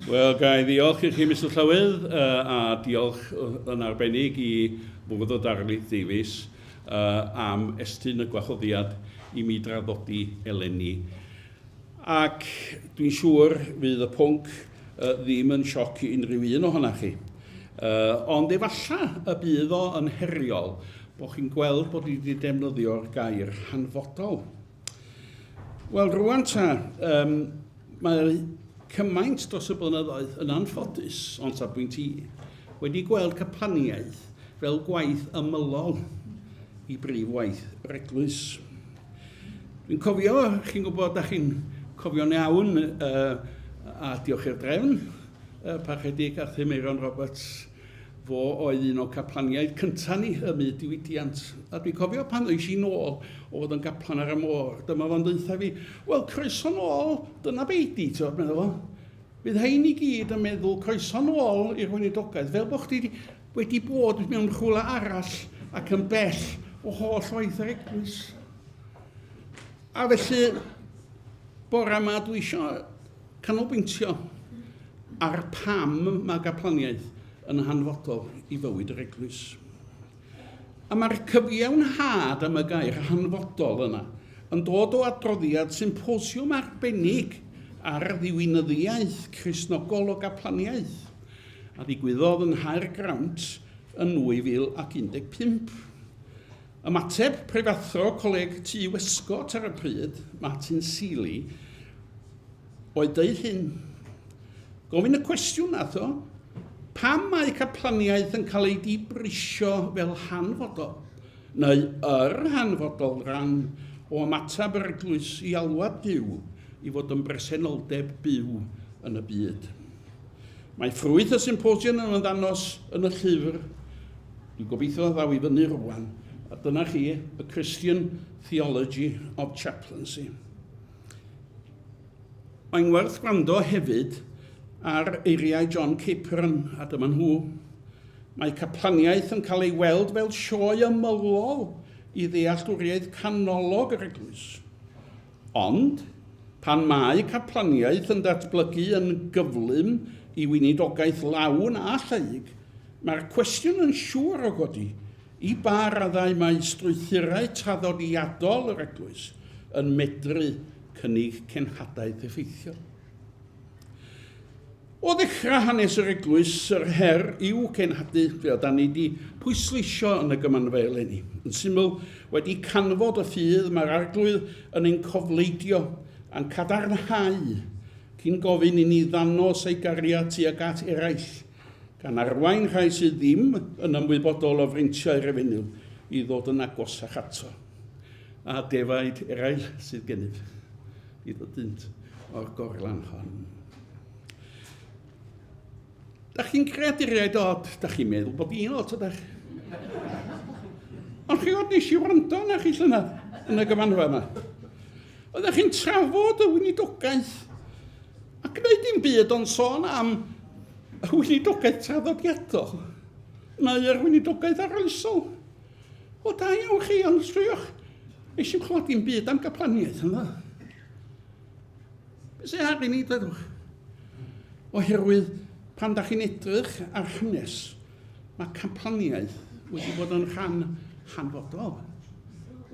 Wel, ga i ddiolch i chi, Mister Llywydd, a diolch yn arbennig i Fwrdd y Darlith Davies am estyn y gwahoddiad i mi draddodi eleni. Ac dwi'n siŵr fydd y pwnc ddim yn sioc i unrhyw un ohonoch chi. Ond efallai y bydd o yn heriol bod chi'n gweld bod i wedi defnyddio'r gair hanfodol. Wel, rwan ta, um, mae cymaint dros y blynyddoedd yn anffodus, ond safbwynt i, wedi gweld caplaniaeth fel gwaith ymylol i brif waith yr eglwys. Dwi'n cofio, chi'n gwybod, da chi'n cofio'n iawn, uh, a diolch i'r drefn, uh, Parchedig Arthur Meiron Roberts, Fo oedd un o'n caplaniaid cynta ni ym myd diwydiant. A dwi'n cofio pan ddois i nôl o fod yn gaplan ar y môr, dyma fo'n deutha fi, wel, croeso nôl, dyna be di, ti'n meddwl fo. Fydd hein i gyd yn meddwl croeso nôl i'r weinidogaeth, fel bod chdi wedi bod mewn rhywle arall ac yn bell o holl waith yr eglwys. A felly, bore yma dwi eisiau Canolbwyntio ar pam mae gaplaniaeth yn hanfodol i fywyd yr eglwys. A mae'r cyfiawnhad am y gair hanfodol yna yn dod o adroddiad symposiwm arbennig ar ddiwinyddiaeth Cristnogol o gaplaniaeth a ddigwyddodd yng Nghaergrawnt yn 2015. Ymateb prifathro Coleg Tŷ Westcott ar y pryd, Martin Seeley, oedd deud hyn. Gofyn y cwestiwn nath o, pam mae caplaniaeth yn cael ei dibrisio fel hanfodol, neu yr hanfodol ran o ymateb yr eglwys i alwad Duw i fod yn bresenoldeb byw yn y byd? Mae ffrwyth y symposiwm yn ymddangos yn y llyfr Dwi'n gobeithio ddaw i fyny rwan. A dyna chi, y Christian Theology of Chaplaincy. Mae'n werth gwrando hefyd ar eiriau John Capern, a dyma nhw. Mae caplaniaeth yn cael ei weld fel sioe ymylol i ddealltwriaeth canolog yr eglwys. Ond, pan mae caplaniaeth yn datblygu yn gyflym i weinidogaeth lawn a lleyg, mae'r cwestiwn yn siŵr o godi, i ba raddau mae strwythurau traddodiadol yr eglwys yn medru cynnig cenhadaeth effeithiol? O ddechrau hanes yr eglwys, yr her i'w cenhadu, fe oeddan ni wedi pwysleisio yn y gymanfa eleni. Yn syml, wedi canfod y ffydd mae'r Arglwydd yn ein cofleidio a'n cadarnhau cyn gofyn i ni ddanos ei gariad tuag at eraill, gan arwain rhai sydd ddim yn ymwybodol o freintiau'r efengyl i ddod yn agosach ato, a defaid eraill sydd gennyf i ddydynt o'r gorlan hon. Da chi'n creaduriaid od, da chi'n meddwl bod i'n od, ydych? Ond chi od nes i wrando na chi llynedd yn y gymanfa yma. Oeddech chi'n trafod y weinidogaeth a gwneud dim byd ond sôn am y weinidogaeth traddodiadol neu'r weinidogaeth arloesol. O, da iawn chi, ond sbïwch, nes i'm clywed dim byd am gaplaniaeth yna. Be sy'n ar i ni, dwedwch? Oherwydd pan da chi'n edrych ar hanes, mae caplaniaeth wedi bod yn rhan hanfodol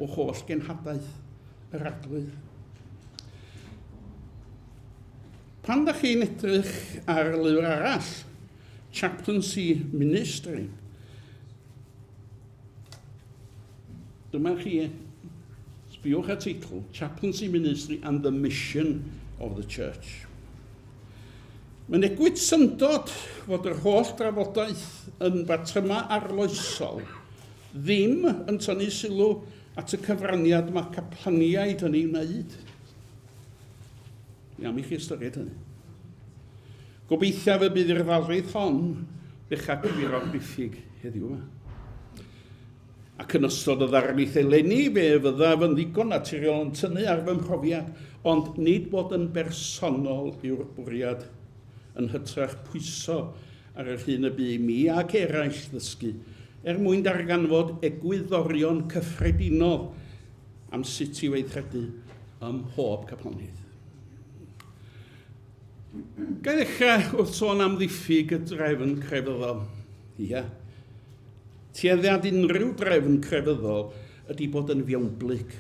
o holl genhadaeth yr arglwydd. Pan da chi'n edrych ar lyfr arall, Chaplaincy Ministry, Dyma chi, sbiwch ar teitl, Chaplaincy Ministry and the Mission of the Church. Mynegwyd syndod fod yr holl drafodaeth yn batrymau arloesol ddim yn tynnu sylw at y cyfraniad mae caplaniaid yn ei wneud. Dwi am i chi ystyried hynny. Gobeithiaf y bydd i'r ddarlith hon ddechrau cywiro'r diffyg heddiw yma. Ac yn ystod y ddarlith eleni, fe fyddaf yn ddigon naturiol yn tynnu ar fy mhrofiad, ond nid bod yn bersonol yw'r bwriad, yn hytrach pwyso ar yr hyn y bu i mi ac eraill ddysgu, er mwyn darganfod egwyddorion cyffredinol am sut i weithredu ym mhob caplaniaeth. Ga i ddechrau wrth sôn am ddiffyg y drefn crefyddol? Ia. Tueddiad unrhyw drefn crefyddol ydy bod yn fewnblyg.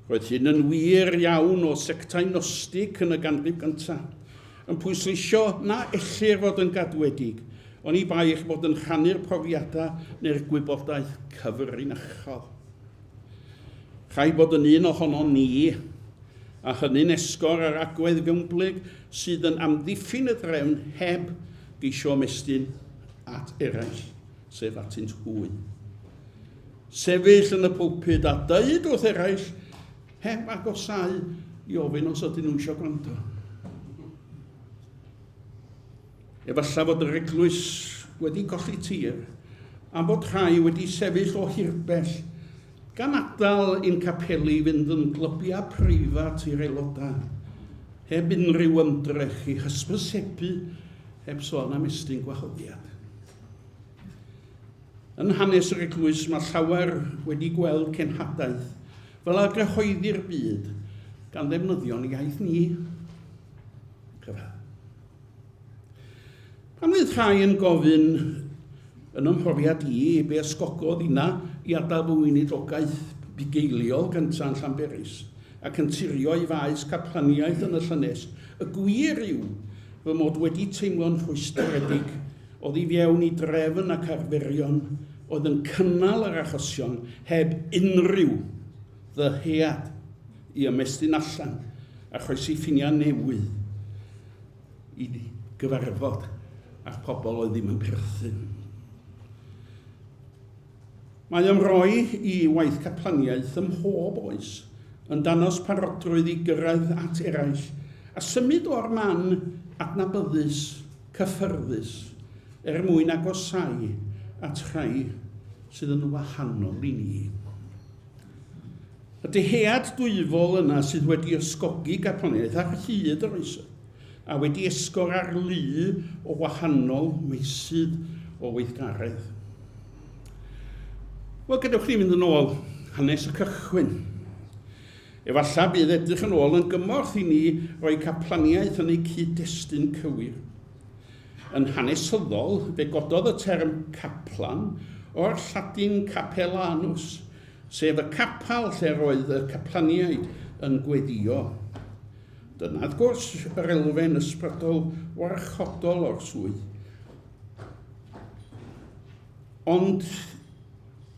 Roedd hyn yn wir iawn o sectau Gnostig yn y ganrif gyntaf, yn pwysleisio na ellir fod yn gadwedig, oni bai eich bod yn rhannu'r profiadau neu'r gwybodaeth cyfrinachol. Rhaid bod yn un ohonon ni, a hynny'n esgor ar agwedd fewnblyg sydd yn amddiffyn y drefn heb geisio ymestyn at eraill, sef atynt hwy. Sefyll yn y pulpud a dweud wrth eraill heb agosáu i ofyn os ydyn nhw eisiau gwrando. Efallai fod yr eglwys wedi colli tir, am fod rhai wedi sefyll o hirbell, gan adael i'n capeli fynd yn glybiau preifat i'r aelodau, heb unrhyw ymdrech i hysbysebu, heb sôn am estyn gwahoddiad. Yn hanes yr eglwys mae llawer wedi gweld cenhadaeth fel a gyhoeddi'r byd gan ddefnyddio'n iaith ni. Rhyfedd. Pan fydd rhai yn gofyn yn 'y mhrofiad i i be ysgogodd inna i adael fy weinidogaeth bugeiliol gynta' yn Llanberis ac yn turio i faes caplaniaeth yn y Llynges, y gwir yw fy mod wedi teimlo'n rhwystredig oddi fewn i drefn ac arferion oedd yn cynnal yr achosion heb unrhyw ddyhead i ymestyn allan a chroesi ffiniau newydd i gyfarfod â'r pobl oedd ddim yn perthyn. Mae ymroi i waith caplaniaeth ym mhob oes yn dangos parodrwydd i gyrraedd at eraill a symud o'r man adnabyddus, cyffyrddus, er mwyn agosáu at rhai sydd yn wahanol i ni. Y dyhead dwyfol yna sydd wedi ysgogi Gaplaniaeth ar hyd yr oesoedd, a wedi esgor ar lu o wahanol meysydd o weithgaredd. Wel, gadewch ni fynd yn ôl hanes y cychwyn. Efallai bydd edrych yn ôl yn gymorth i ni roi caplaniaeth yn ei cyd-destun cywir. Yn hanesyddol, fe gododd y term caplan o'r Lladin capellanus, sef y capel lle roedd y caplaniaid yn gweddïo. Dyna, wrth gwrs, yr elfen ysbrydol warchodol o'r swydd. Ond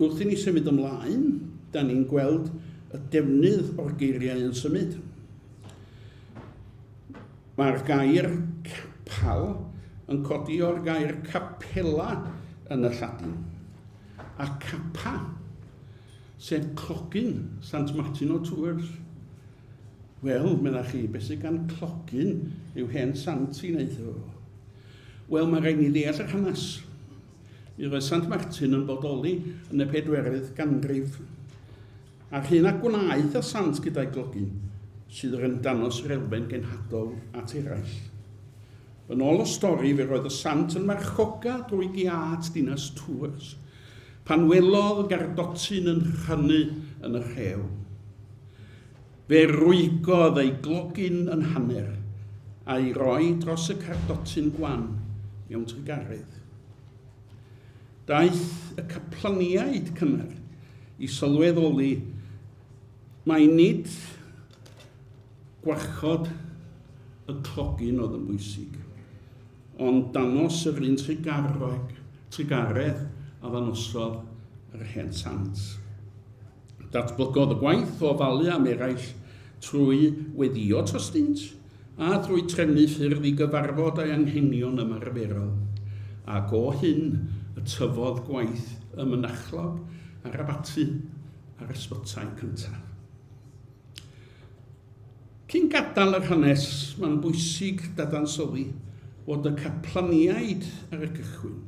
wrth i ni symud ymlaen, da ni'n gweld y defnydd o'r geiriau yn symud. Mae'r gair capel yn codi o'r gair capela yn y Lladin. A capa, sef clogyn Sant Martin o Tours. Wel, medda chi, beth sydd gan clogyn yw hen sant i wneud efo fo? Wel, mae rhaid ni ddeall yr hanes. Mi roedd Sant Martin yn bodoli yn y pedwerydd ganrif. A'r hyn a gwnaeth y sant gyda'i glogyn sydd yn dangos yr elfen genhadol at eraill. Yn ôl y stori, fe roedd y sant yn marchoga drwy giât dinas Tours, pan welodd gardotyn yn rhannu yn y rhew. Fe rwygodd ei glogyn yn hanner, a'i roi dros y cardotyn gwan mewn trugaredd. Daeth y caplaniaid cynnar i sylweddoli mai nid Gwarchod y clogyn oedd yn bwysig, ond dangos yr un trugarog, trugaredd a ddangosodd yr hen sant. Datblygodd y gwaith o ofalu am eraill trwy weddïo trostynt a thrwy trefnu ffyrdd i gyfarfod â'i anghenion ymarferol, ac o hyn y tyfodd gwaith y mynachlog a'r abaty a'r ysbytai cyntaf. Cyn gadael yr hanes, mae'n bwysig dadansoddi fod y caplaniaid ar y cychwyn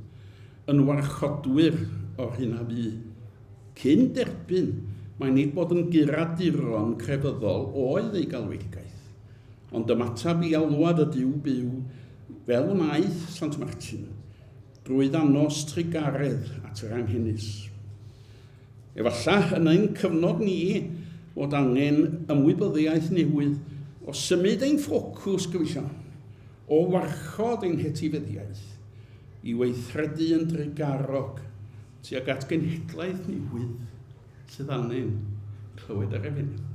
yn warchodwyr o'r hyn a fu. Cyn derbyn, mae nid bod yn guraduron crefyddol oedd eu galwedigaeth, ond ymateb i alwad y Duw byw fel wnaeth Sant Martin, drwy ddanos trugaredd at yr anghenus. Efallai yn ein cyfnod ni fod angen ymwybyddiaeth newydd o symud ein ffocws, gyfeillion. o warchod ein hetifeddiaeth i weithredu yn drugarog tuag at genhedlaeth newydd sydd angen clywed yr efengyl.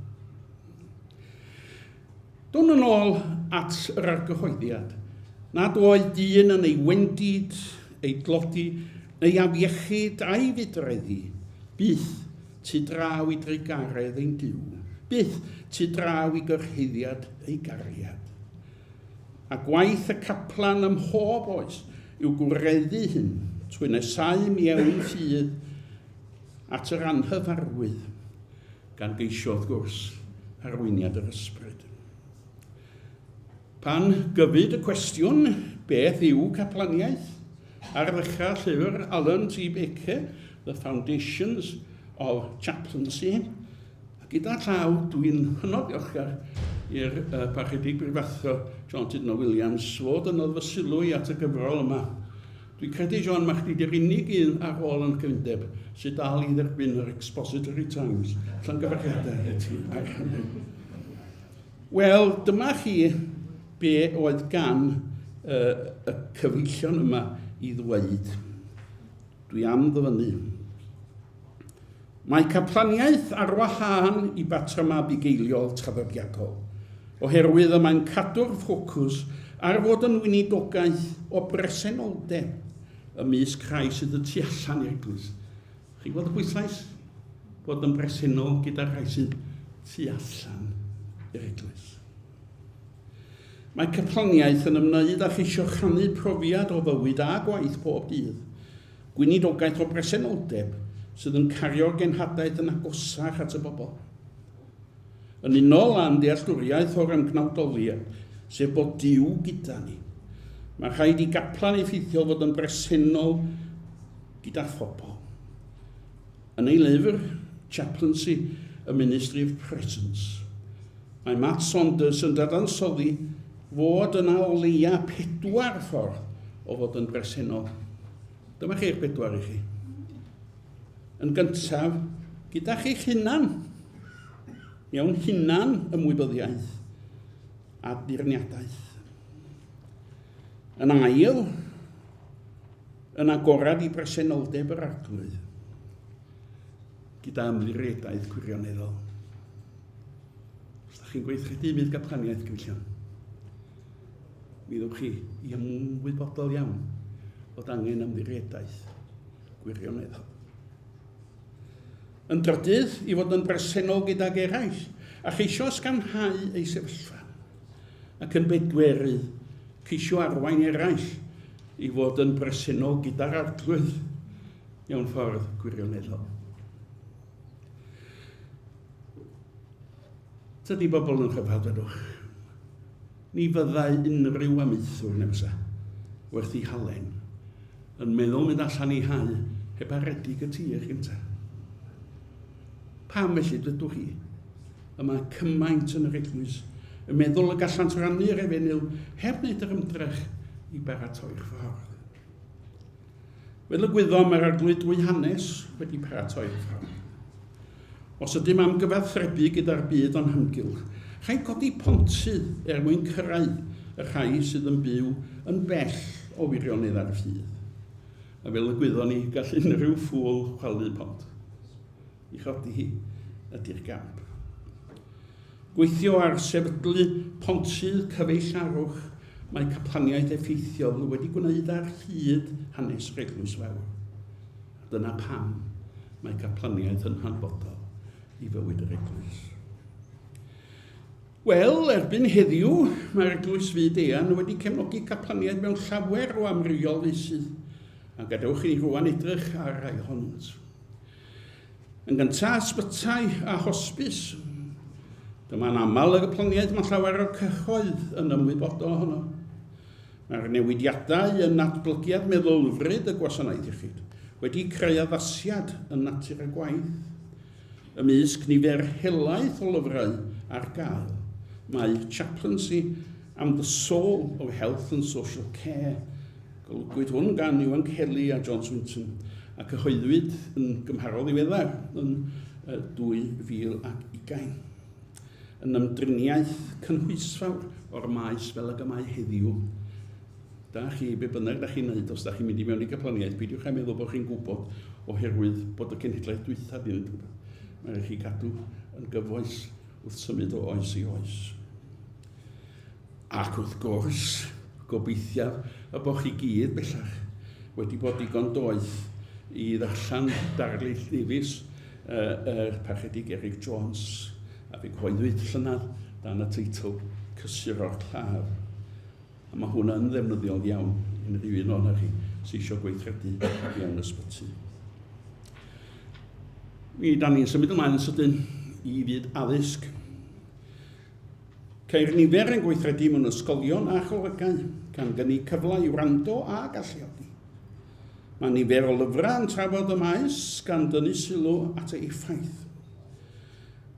Down yn ôl at yr argyhoeddiad nad oedd dyn yn ei wendid, ei dlodi, neu afiechyd a'i fudreddi, byth tu draw i drugaredd ein Duw, byth tu draw i gyrhaeddiad ei gariad. A gwaith y caplan ym mhob oes yw gwireddu hyn trwy nesáu mewn ffydd at yr anhyfarwydd, gan geisio, wrth gwrs, arweiniad yr ysbryd. Pan gyfyd y cwestiwn, beth yw caplaniaeth? Ar ddechrau llyfr Alan T. Baker, The Foundations of Chaplaincy, a gyda llaw dwi'n hynod ddiolchgar i'r Parchedig Brifathro John Tudno Williams fod yn fy sylw i at y gyfrol yma. Dwi'n credu, John, mae chdi di'r unig un ar ôl yn y cyfundeb sydd dal i dderbyn yr Expository Times. Llongyfarchiadau i ti ar hynny. Wel, dyma chi be oedd gan uh, y cyfeillion yma i ddweud. Dwi am ddyfynnu. Mae caplaniaeth ar wahân i batrymau bugeiliol traddodiadol, oherwydd y mae'n cadw'r ffocws ar fod yn weinidogaeth o bresenoldeb ymysg rhai sydd y tu allan i'r eglwys. Chi'n gweld y pwyslais? Bod yn bresennol gyda'r rhai sydd tu allan i'r eglwys. Mae caplaniaeth yn ymwneud â cheisio rhannu profiad o fywyd a gwaith pob dydd. Gweinidogaeth o bresenoldeb sydd yn cario'r genhadaeth yn agosach at y bobl. Yn unol â'n dealltwriaeth o'r ymgnawdoliad, sef bod Duw gyda ni, mae rhaid i gaplan effeithiol fod yn bresennol gyda phobl. Yn ei lyfr, Chaplaincy, A Ministry of Presence, mae Matt Saunders yn dadansoddi fod yna o leia pedwar ffordd o fod yn bresennol. Dyma chi'r bedwar i chi. Yn gyntaf, gyda chi'ch hunan, mewn hunan ymwybyddiaeth a dirniadaeth. Yn ail, yn agorad i bresenoldeb yr arglwydd, gyda ymddiriedaeth gwirioneddol. Os da chi'n gweithredu myd gaplaniaeth, gyfeillion, mi ddewch chi i ymwybodol iawn fod angen ymddiriedaeth gwirioneddol. Yn drydydd, i fod yn bresennol gydag eraill a cheisio ysgafnhau eu sefyllfa. Ac yn bedwerydd, ceisio arwain eraill i fod yn bresennol gyda'r arglwydd mewn ffordd gwirioneddol. Tydi bobl yn rhyfedd, dwedwch. Ni fyddai unrhyw amaethwr na fysa, werth ei halen, yn meddwl mynd allan i hau heb aredig y tir gynta. Pam felly, dwedwch chi, y mae cymaint yn yr eglwys yn meddwl y gallant rannu'r efengyl heb wneud yr ymdrech i baratoi'r ffordd? Fel y gwyddom, mae'r Arglwydd drwy hanes wedi paratoi'r ffordd. Os ydym am gyfathrebu gyda'r byd o'n hamgylch, rhaid codi pontydd er mwyn cyrraedd y rhai sydd yn byw yn bell o wirionedd a'r ffydd. A fel y gwyddon ni, gall unrhyw ffŵl chwalu pont. I chodi hi ydy'r gamp. Gweithio ar sefydlu pontydd cyfeillgarwch mae caplaniaeth effeithiol wedi gwneud ar hyd hanes yr Eglwys Fawr. A dyna pam mae caplaniaeth yn hanfodol i fywyd yr Eglwys. Wel, erbyn heddiw, mae'r Eglwys Fyd-eang wedi cefnogi caplaniaeth mewn llawer o amrywiol feysydd, a gadewch i ni rwan edrych ar rai ohonynt. Yn gyntaf, ysbytai a hosbis. Dyma'n aml y gyploniaeth mae llawer o'r cyhoedd yn ymwybodol ohono. Mae'r newidiadau yn natblygiad meddylfryd y gwasanaeth iechyd wedi creu addasiad yn natur y gwaith. Ymysg nifer helaeth o lyfrau ar gael, mae Chaplaincy and the Soul of Health and Social Care Golygwyd hwn gan Iwan Kelly a John Swinton a cyhoeddwyd yn gymharol ddiweddar yn 2020. Yn ymdriniaeth cynhwysfawr o'r maes fel ag y mae heddiw. Da chi, be bynnag da chi'n neud, os da chi'n mynd i mewn i gaplaniaeth, peidiwch â meddwl bod chi'n gwybod oherwydd bod y cenhedlaeth dwytha di wneud rhywbeth. Mae rhaid chi gadw yn gyfoes wrth symud o oes i oes. Ac wrth gwrs, gobeithiaf y bod chi gyd bellach wedi bod digon doeth i ddarllen darlith Davies, yr Parchedig Eric Jones, a fe gyhoeddwyd llynedd dan y teitl Cysuro'r Claf. A mae hwnna yn ddefnyddiol iawn i unrhyw un ohonoch chi sydd eisiau gweithredu mewn ysbyty. Mi da ni'n symud ymlaen yn sydyn i fyd addysg. Ceir nifer yn gweithredu mewn ysgolion a cholegau, gan gynnig cyfle i wrando a galluogi. Mae nifer o lyfrau yn trafod y maes gan dynnu sylw at ei effaith.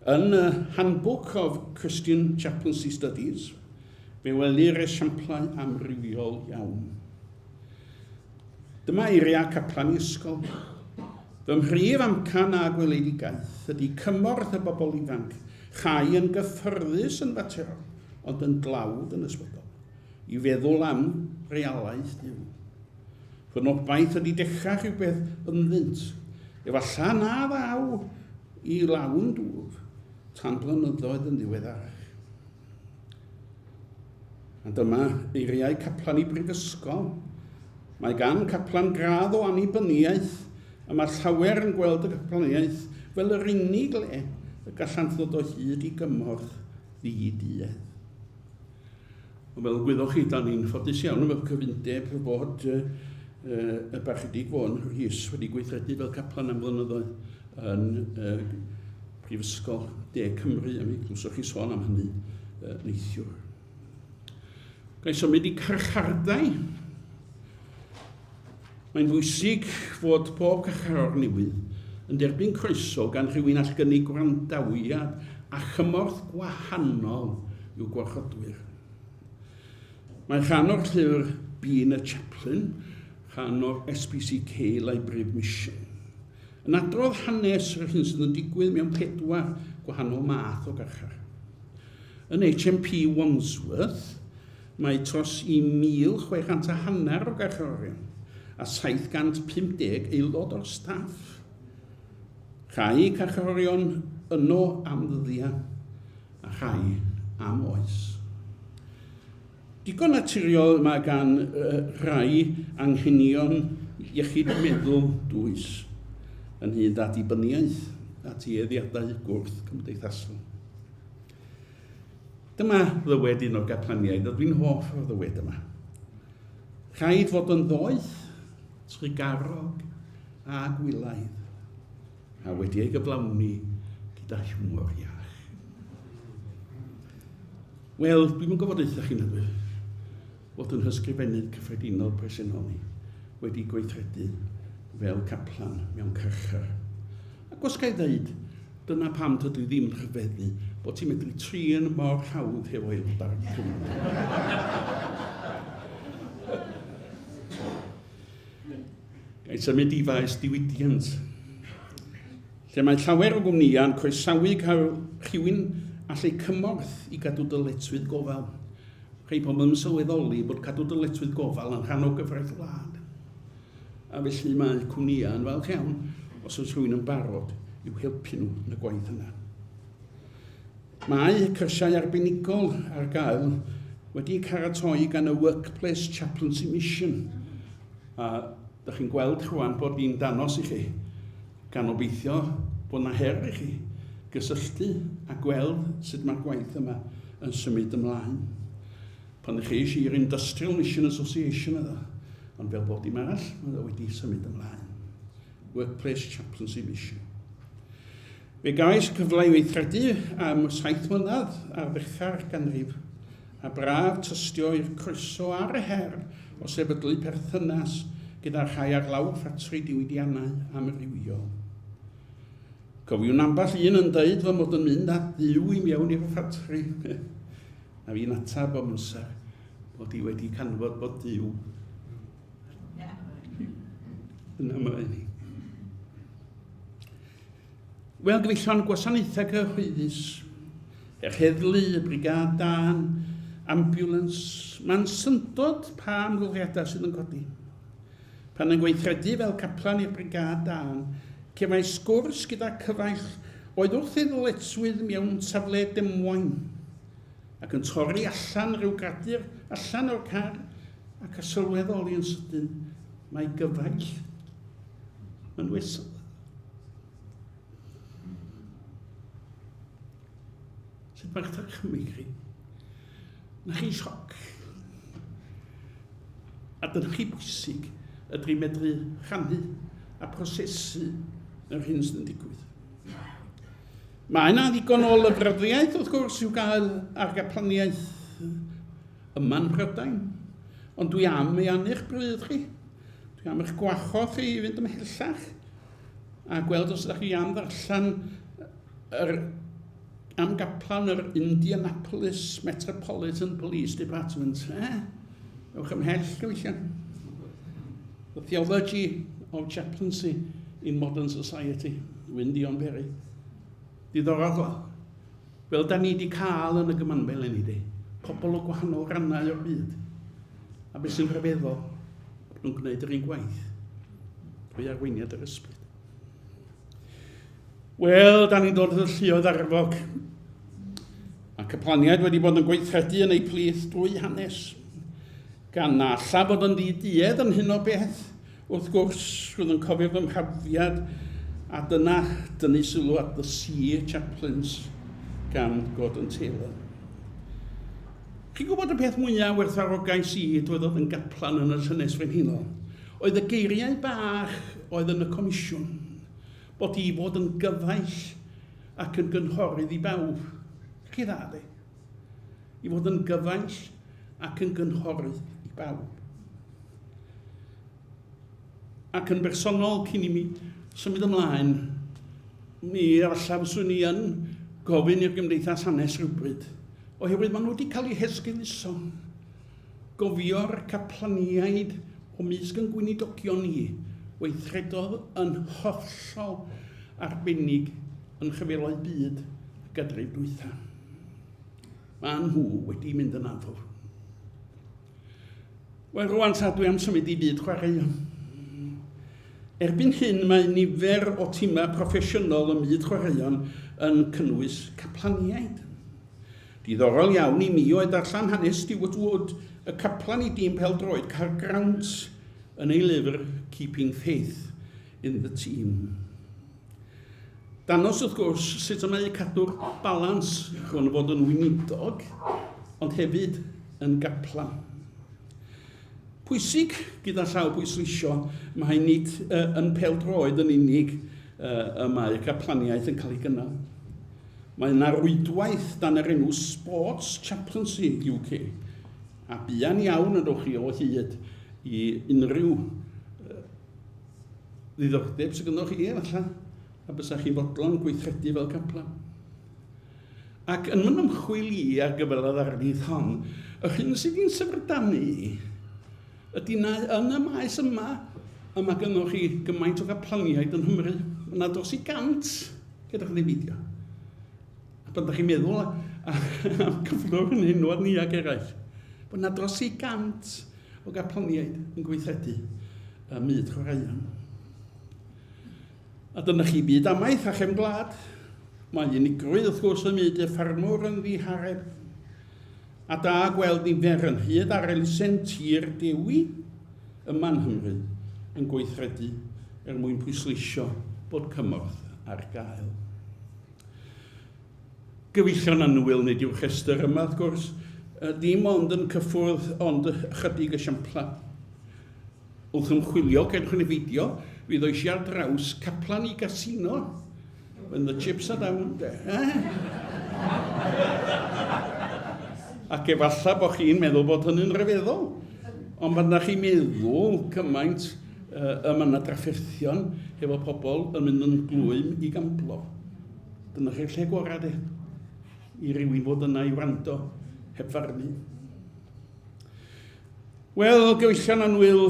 Yn y Handbook of Christian Chaplaincy Studies, fe welir esiamplau amrywiol iawn. Dyma eiriau caplan i ysgol. Fy mhrif amcan a gweledigaeth ydy cymorth y bobl ifanc, rhai yn gyffyrddus yn faterol, ond yn dlawd yn ysbrydol, i feddwl am realaeth Duw. Fy nobaith ydy dechrau rhywbeth ynddynt. Efallai na ddaw i lawn dŵr tan blynyddoedd yn ddiweddarach. A dyma eiriau caplan i brifysgol. Mae gan caplan gradd o annibyniaeth a mae llawer yn gweld y caplaniaeth fel yr unig le y gallant ddod o hyd i gymorth ddi-duedd. Ond fel y gwyddoch chi, da ni'n ffodus iawn fel cyfundeb fod y Barchedig Vaughan Rhys wedi gweithredu fel caplan am flynyddoedd yn Prifysgol De Cymru, a mi glywsoch chi sôn am hynny neithiwr. Ga i symud i carchardai. Mae'n bwysig fod pob carcharor newydd yn derbyn croeso gan rhywun all gynnig gwrandawiad a chymorth gwahanol i'w gwarchodwyr. Mae rhan o'r llyfr Being a Chaplain, rhan o'r SPCK Library of Mission, yn adrodd hanes yr hyn sydd yn digwydd mewn pedwar gwahanol math o garchar. Yn HMP Wandsworth, Mae tros i 1,600 a hanner o garcharorion a 750 aelod o'r staff. Rhai carcharorion yno am ddyddiau a rhai am oes. Digon naturiol mae gan rai anghenion iechyd meddwl dwys, ynghyd â dibyniaeth a tueddiadau gwrth-gymdeithasol. Dyma ddywed un o'r gaplaniaid, a dwi'n hoff o'r ddywed yma. Rhaid fod yn ddoeth, trugarog a gwylaidd, a wedi ei gyflawni gyda hiwmor iach. Wel, dwi'm yn gwybod deutha chi na dwi, fod yn hysgrifennydd cyffredinol presennol ni wedi gweithredu fel caplan mewn carchar. Ac os ga i ddeud, dyna pam dydw i ddim yn rhyfeddu bod ti'n medru trin mor hawdd hefo aelodau'r cymuned. Ga i symud i faes diwydiant, lle mae llawer o gwmnïau'n croesawu cael rhywun all eu cymorth i gadw dyletswydd gofal. Rhai pobl yn sylweddoli bod cadw dyletswydd gofal yn rhan o gyfraith wlad. A felly mae cwmnïau yn falch iawn os oes rhywun yn barod i'w helpu nhw yn y gwaith yna. Mae cyrsiau arbenigol ar gael wedi paratoi gan y Workplace Chaplaincy Mission. A da chi'n gweld rwan bod fi'n danos i chi, gan obeithio bod na her i chi gysylltu a gweld sut mae'r gwaith yma yn symud ymlaen. Pan ddechreuais i'r Industrial Mission Association oedd o, ond fel bob dim arall, mae o wedi symud ymlaen. Workplace Chaplaincy Mission. Fe gais cyfle i weithredu am saith mlynedd ar ddechrau'r ganrif, a braf tystio i'r croeso a'r her o sefydlu perthynas gyda rhai ar lawr ffatri diwydiannau amrywiol. Cofiwn ambell un yn deud fy mod yn mynd â Duw i mewn i'r ffatri. A fi'n ateb bob amser bod i wedi canfod bod Duw yna mae ni. Wel, gyfeillion, gwasanaethau cyhoeddus, yr heddlu, y brigâd dân, Ambulance, mae'n syndod pa amgylchiadau sydd yn codi. Pan yn gweithredu fel caplan i'r brigâd dân, cefais sgwrs gyda cyfaill oedd wrth ei ddyletswydd mewn safle demwain, ac yn torri allan rhyw gradur allan o'r car ac a sylweddoli yn sydyn mai gyfaill mynwes oedd. Sut mae'ch dychymyg chi? Na chi sioc. A dyna chi bwysig ydw i'n medru rhannu a prosesu yr hyn sydd yn digwydd. Mae yna ddigon o lyfryddiaeth, wrth gwrs, i'w gael ar gaplaniaeth yma'n Mhrydain. Ond dwi am ei anu'ch bryd chi. Dwi am eich gwahodd chi i fynd ymhellach a gweld os ydych chi am ddarllen yr am gaplan yr Indianapolis Metropolitan Police Department. Eh? Ewch ymhell, gyfeillion. The Theology of Chaplaincy in Modern Society, Wyn Dion Berry. Diddorol. Fel da ni wedi cael yn y gymanfa eleni, de, pobl o gwahanol rannau o'r byd. A beth sy'n rhyfeddol, bod nhw'n gwneud yr un gwaith drwy arweiniad yr ysbryd. Wel, da ni'n dod at y lluoedd arfog. Mae cyplaniaid wedi bod yn gweithredu yn eu plith drwy hanes. Gan na alla fod yn ddi-duedd yn hyn o beth, wrth gwrs, rwy'n yn cofio fy mhrofiad, a dyna dynnu sylw at The Sea Chaplains gan Gordon Taylor. Chi'n gwybod y peth mwyaf werthfawrogais i drwy ddod yn gaplan yn y Llynges Frenhinol oedd y geiriau bach oedd yn y comisiwn, bod i fod yn gyfaill ac yn gynghorydd i bawb. Chi dda, de? I fod yn gyfaill ac yn gynghorydd i bawb. Ac yn bersonol, cyn i mi symud ymlaen, mi efallai fyswn i yn gofyn i'r Gymdeithas Hanes rhywbryd, oherwydd maen nhw wedi cael eu hesgeuluso. Gofio'r caplaniaid o mysg yn gweinidogion ni, weithredodd yn hollol arbennig yn rhyfeloedd byd y ganrif dwytha. Maen nhw wedi mynd yn anfof. Wel, rwan ta, dwi am symud i fyd chwaraeon. Erbyn hyn mae nifer o timau proffesiynol ym myd chwaraeon yn cynnwys caplaniaid. Diddorol iawn i mi oedd darllen hanes Stuart Wood, y caplan i dîm pêl-droed Caergrawnt, yn ei lyfr Keeping Faith in the Team. Danos wrth gwrs sut y mae cadw'r balans rhwng fod yn weinidog ond hefyd yn gaplan. Pwysig gyda llaw bwysleisio mae nid uh, yn pêl-droed yn unig uh, y mae caplaniaeth yn cael ei gynnal. Mae yna rwydwaith dan yr enw Sports Chaplaincy UK a buan iawn yn chi o hyd i unrhyw ddiddordeb sydd gynnoch chi efallai, a bysa chi'n fodlon gweithredu fel caplan. Ac yn fy ymchwil i ar gyfer y ddarlith hon, yr hyn sydd wedi'n syfrdanu i ydy na yn y maes yma y mae gynnoch chi gymaint o gaplaniaid yn Nghymru. Mae yna dros i gant, gyda chi beidio. A pan ydych chi'n meddwl am cyflwr yn enwad ni ac eraill, bod yna dros i gant o gaplaniaid yn gweithredu ym myd chwaraeon. A dyna chi byd amaeth a chefn gwlad. Mae unigrwydd wrth gwrs ym myd y ffarmwr yn ddihareb. A da gweld nifer yn hyd ar elusen Tir Dewi yma yng Nghymru yn gweithredu er mwyn pwysleisio bod cymorth ar gael. Gyfeillion annwyl, nid yw'r rhestr yma, wrth gwrs, dim ond yn cyffwrdd ond ychydig esiamplau. Wrth ymchwilio, credwch neu beidio, mi ddois i ar draws caplan i gasino. When the chips are down, de. Eh? Ac efallai bod chi'n meddwl bod hynny'n rhyfeddol. Ond pan da chi'n meddwl cymaint uh, y mae yna drafferthion hefo pobl yn mynd yn glwym i gamblo. Dyna chi'r lle gorau de, i rywun fod yna i wrando heb farnu. Wel, gyfeillion annwyl,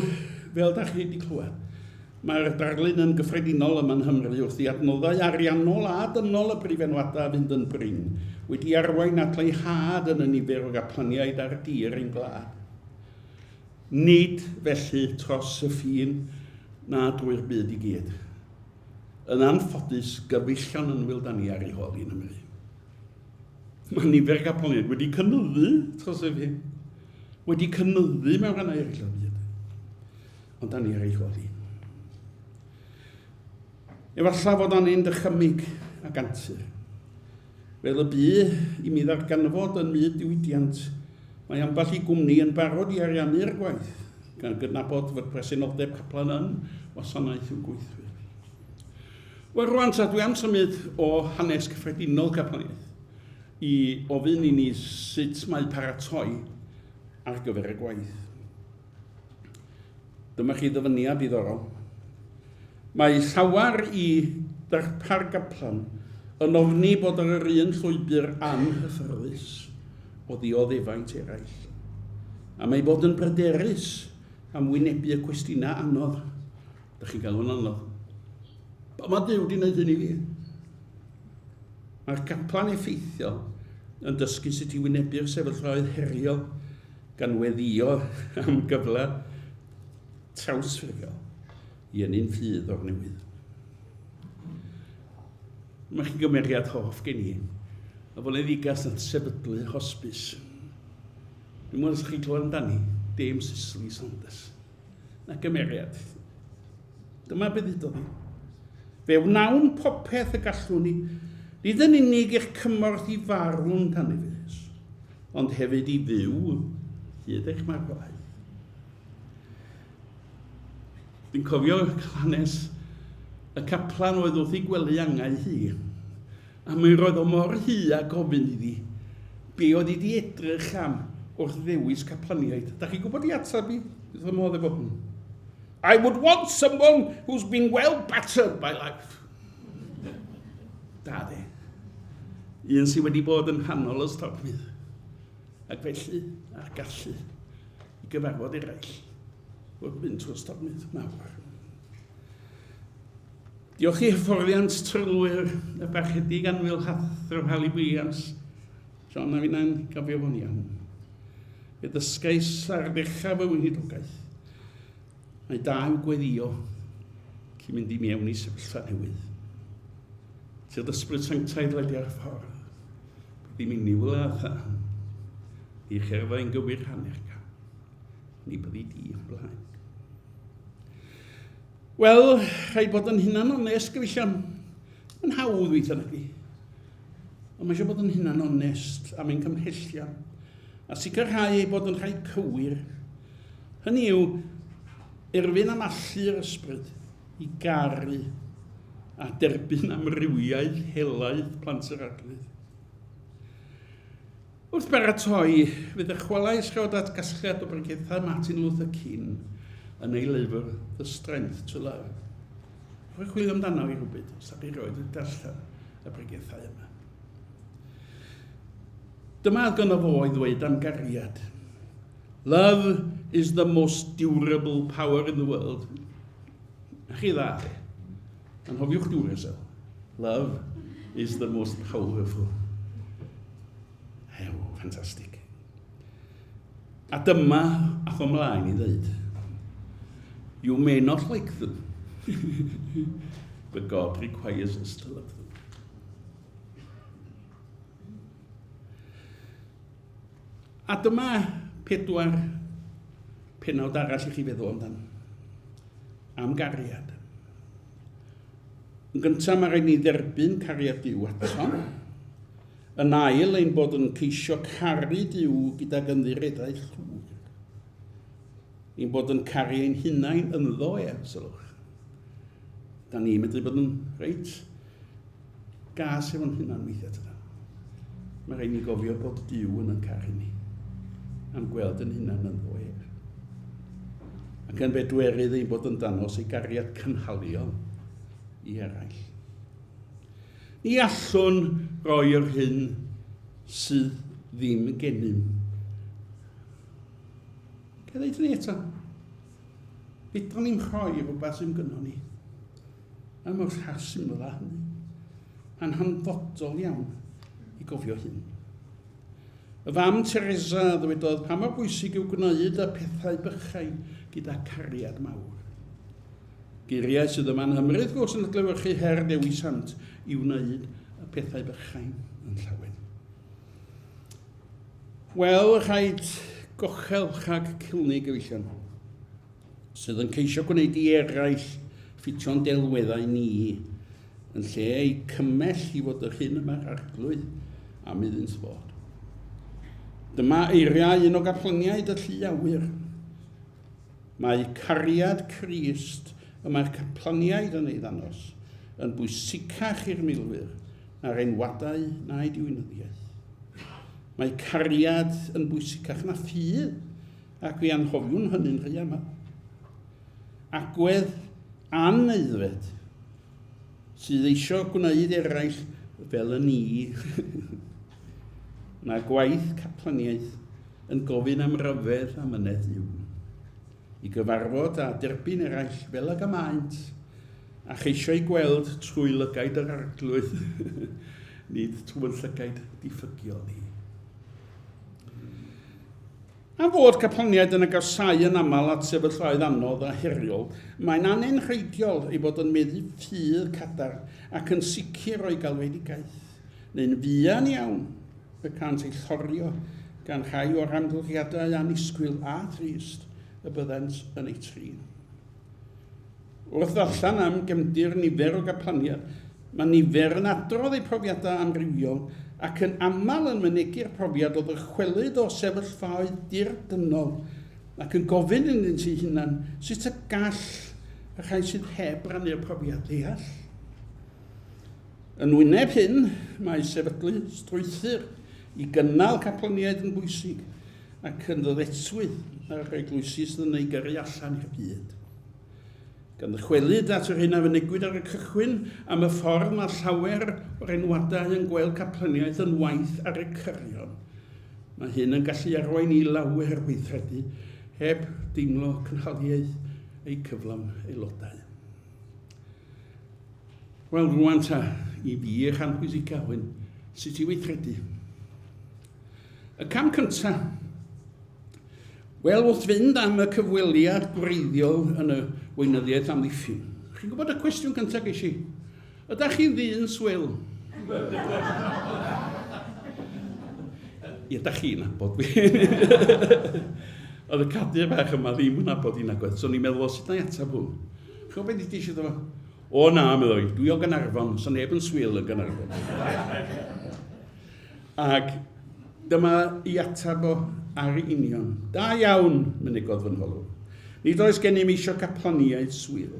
fel da chi wedi clywed, Mae'r darlun yn gyffredinol yma yng Nghymru wrth i adnoddau ariannol a dynol y brifenwadau fynd yn brin, wedi arwain at leihad yn y nifer o gaplaniaid ar dir ein gwlad. Nid felly tros y ffin na drwy'r byd i gyd. Yn anffodus, gyfeillion annwyl da ni ar ei hôl hi yng Nghymru. Mae nifer gaplaniaid wedi cynyddu tros y ffin. Wedi cynyddu mewn rhannau eraill o'r byd. Ond da ni ar ei hôl hi. Efallai fod angen dychymyg ac antur. Fel y bu i mi ddarganfod yn myd diwydiant, mae ambell i gwmni yn barod i ariannu'r gwaith, gan gydnabod fod presenoldeb caplan yn wasanaeth i'w gweithwyr. Wel rwan ta, dwi am symud o hanes cyffredinol caplaniaeth i ofyn i ni sut mae paratoi ar gyfer y gwaith. Dyma chi ddyfyniad diddorol. Mae llawer i ddarpar gaplan yn ofni bod ar yr un llwybr anghyffyrddus o ddioddefaint eraill. A mae bod yn bryderus am wynebu y cwestiynau anodd. Da chi'n gael hwn anodd. Pa mae Duw wedi gwneud hyn i fi? Mae'r caplan effeithiol yn dysgu sut i wynebu'r sefyllfaoedd heriol gan weddïo am gyfle trawsffurfiol i ennyn ffydd o'r newydd. Mae chi'n gymeriad hoff gen i, y foneddigas nath sefydlu hosbis. Dwi'n meddwl os chi'n clywed amdani, Dame Cicely Saunders. Na gymeriad. Dyma beth ddudodd hi. Fe wnawn popeth y gallwn ni, nid yn unig i'ch cymorth i farw'n tanifus, ond hefyd i fyw hyd eich marwolaeth. Dwi'n cofio hanes y caplan oedd wrth ei gwely angau hi, a mi roedd o mor hy a gofyn iddi be oedd hi di edrych am wrth ddewis caplaniaid. Da chi'n gwybod i ateb i? Wrth fy modd efo hwn. I would want someone who's been well battered by life. Da de. Un sydd wedi bod yn nghanol y stormydd. Ac felly, a'r gallu i gyfarfod eraill wrth fynd trwy'r stormydd mawr. Diolch i hyfforddiant trylwyr y barchedig annwyl Hathro Hali Williams, John a finnau'n gofio fo'n iawn. Fe ddysgais ar ddechrau fy weinidogaeth. Mae da yw gweddio cyn mynd i mewn i sefyllfa newydd. Tyrd ysbryd sanctaidd ledi ar ffordd. Bydd i mi niwl a thân. Ni cherfa i'n gywir hanner cam. Ni byddi di yn blaen. Wel, rhaid bod yn hunan onest, gyfeillion. Mae'n hawdd weithiau nag Ond mae eisiau bod yn hunan onest am ein cymhellion a sicrhau ei bod yn rhai cywir. Hynny yw, erfyn am allu'r ysbryd i garu a derbyn amrywiaeth helaeth plant yr Arglwydd. Wrth baratoi, fe ddychwelais rhod at gasgliad o bregethau Martin Luther King yn ei lyfr The Strength to Love. Rwy'n chwilio amdano i rhywbryd, os da chi roed wedi darllen y pregethau yma. Dyma oedd gynno fo i ddweud am gariad. Love is the most durable power in the world. Na chi dda, chi. Anhofiwch Duracell. Love is the most powerful. Hew, ffantastig. A dyma ath o mlaen i ddweud, You may not like them, but God requires us to love them. A dyma pedwar penawd arall i chi feddwl amdan. Am gariad. Yn gyntaf, mae rhaid ni dderbyn cariad Duw ato. Yn ail, ein bod yn ceisio caru Duw gydag ymddiriedaeth llwyr. Ein bod yn caru ein hunain ynddo ef, sylwch. Da ni'n medru bod yn reit gas efo'n hunan weithiau tydan. Mae rhaid ni gofio bod Duw yn yn caru ni am gweld yn hunan ynddo ef. Ac yn bedwerydd ein bod yn dangos ei gariad cynhaliol i eraill. Ni allwn roi yr hyn sydd ddim gennym. Ga i ddeud hynny eto? Fedrwn ni'm rhoi rhywbeth sy'm gynnon ni. Mae mor syml â hynny. Mae'n hanfodol iawn i gofio hyn. Y fam Teresa ddywedodd pa mor bwysig yw gwneud y pethau bychain gyda cariad mawr. Geiriau sydd yma'n Nghymru, wrth gwrs, yn adlewyrchu her Dewi Sant i wneud y pethau bychain yn llawen. Wel, rhaid gochel rhag cilni gyfeillion, sydd yn ceisio gwneud i eraill ffitio'n delweddau ni, yn lle eu cymell i fod yr hyn y mae'r arglwydd am iddynt fod. Dyma eiriau un o gaplaniaid y llu awyr. Mae cariad Crist y mae'r caplaniaid yn ei ddangos yn bwysicach i'r milwyr na'r enwadau na'i diwinyddiaeth. Mae cariad yn bwysicach na ffydd, ac fe anghofiwn hynny'n rhy aml. Agwedd anaeddfed sydd eisiau gwneud eraill fel y ni. Mae gwaith caplaniaeth yn gofyn am ryfedd a mynedd Duw, i gyfarfod a derbyn eraill fel ag y maent, a cheisio eu gweld trwy lygaid yr Arglwydd, nid trwy'n llygaid diffygiol ni. Am fod caplaniaid yn agosáu yn aml at sefyllfaoedd anodd a heriol, mae'n anenrheidiol eu bod yn meddu ffydd cadarn ac yn sicr o'i galwedigaeth, neu'n fuan iawn y cânt eu llorio gan rhai o'r amgylchiadau annisgwyl a thrist y byddent yn eu trin. Wrth ddarllen am gefndir nifer o gaplaniaid, mae nifer yn adrodd eu profiadau amrywiol ac yn aml yn mynegi'r profiad o ddychwelyd o sefyllfaoedd dirdynnol ac yn gofyn iddynt eu hunain sut y gall y rhai sydd heb rannu'r profiad ddeall. Yn wyneb hyn, mae sefydlu strwythur i gynnal caplaniaid yn bwysig ac yn ddyletswydd ar yr eglwysi sydd yn ei gyrru allan i'r byd. Gan ddychwelyd at yr hyn a fynegwyd ar y cychwyn am y ffordd mae llawer o'r enwadau yn gweld caplaniaeth yn waith ar y cyrion, mae hyn yn gallu arwain i lawer weithredu heb deimlo cynhaliaeth eu cyflawn aelodau. Wel, rwan ta, i fi y rhan pwysica hwn, sut i weithredu. Y cam cyntaf Wel, wrth fynd am y cyfweliad gwreiddiol yn y weinyddiaeth amddiffyn, chi'n gwybod y cwestiwn cyntaf ges i? Ydych chi'n ddyn swil? Ie, da chi'n nabod fi. Oedd y cadur bach yma ddim yn nabod i nagwedd, so ni'n meddwl, sut na i ateb hwn? Chi'n gwybod beth i eisiau fo? O na, meddwl i, dwi o Gynarfon, so neb yn swil yn Gynarfon. Ac dyma i ateb o ar ei union. Da iawn, mynegodd fy nholwr. Nid oes gennym eisiau caplaniaid swil,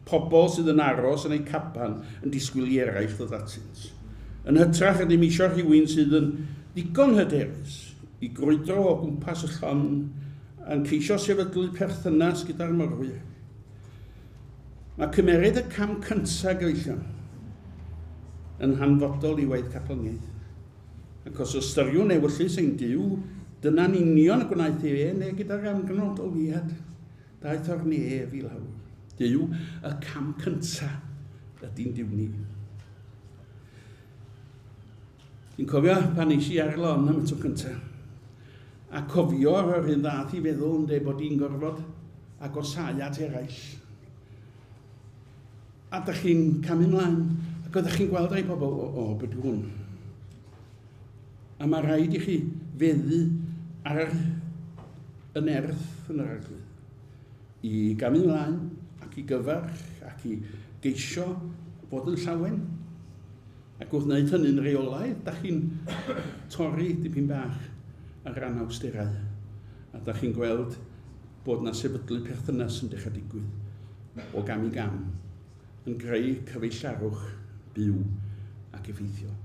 pobl sydd yn aros yn eu caban yn disgwyl i eraill ddod atynt. Yn hytrach, rydym eisiau rhywun sydd yn ddigon hyderus i grwydro o gwmpas y llong a'n ceisio sefydlu perthynas gyda'r morwyr. Mae cymeryd y cam cyntaf, gyfeillion, yn hanfodol i waith caplaniaeth. Ac os ystyriwn ewyllys ein Duw, dyna'n union y gwnaeth e neu gyda'r amgnodoliad daeth o'r nef i lawr. Duw, y cam cyntaf ydy'n Duw ni. Dwi'n cofio pan nes i ar y lon am y tro cyntaf. A cofio yr un ddath i feddwl yn dweud bod i'n gorfod agosáu at eraill. A da chi'n camu mlaen, ac oeddech chi'n gweld rhai pobl, o, o, beth hwn? A mae rhaid i chi feddu ar y nerth yn yr arglwydd. I gamu mlaen ac i gyfarch ac i geisio fod yn llawen. Ac wrth wneud hynny'n rheolaidd, da chi'n torri dipyn bach ar anawsterau. A da chi'n gweld bod 'na sefydlu perthynas yn dechrau digwydd o gam i gam, yn greu cyfeillgarwch byw ac effeithiol.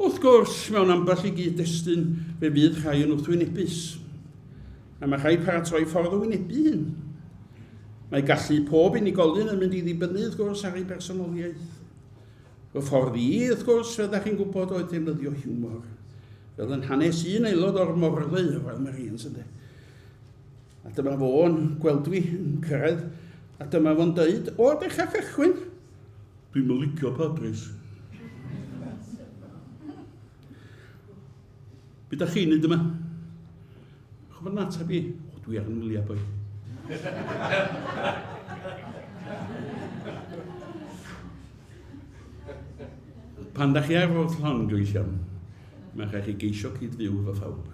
Wrth gwrs, mewn ambell i gyd-destun, fe fydd rhai yn wrthwynebus, a mae rhaid paratoi ffordd o wynebu hyn. Mae gallu pob unigolyn yn mynd i ddibynnu, wrth gwrs, ar ei bersonoliaeth. Fy ffordd i, wrth gwrs, fel da chi'n gwybod, oedd defnyddio hiwmor. Fel yn hanes un aelod o'r morlu, y Royal Marines, ynde. A dyma fo'n gweld fi yn cyrraedd, a dyma fo'n dweud, o, dechrau cychwyn. Dwi'n mynd licio padres. Be da chi'n neud yma? Chwbod yn ateb i, o, dwi ar yn wyliau, boi. Pan da chi ar fod llon, gyfeillion, mae'n rhaid chi geisio cyd-fyw efo phawb.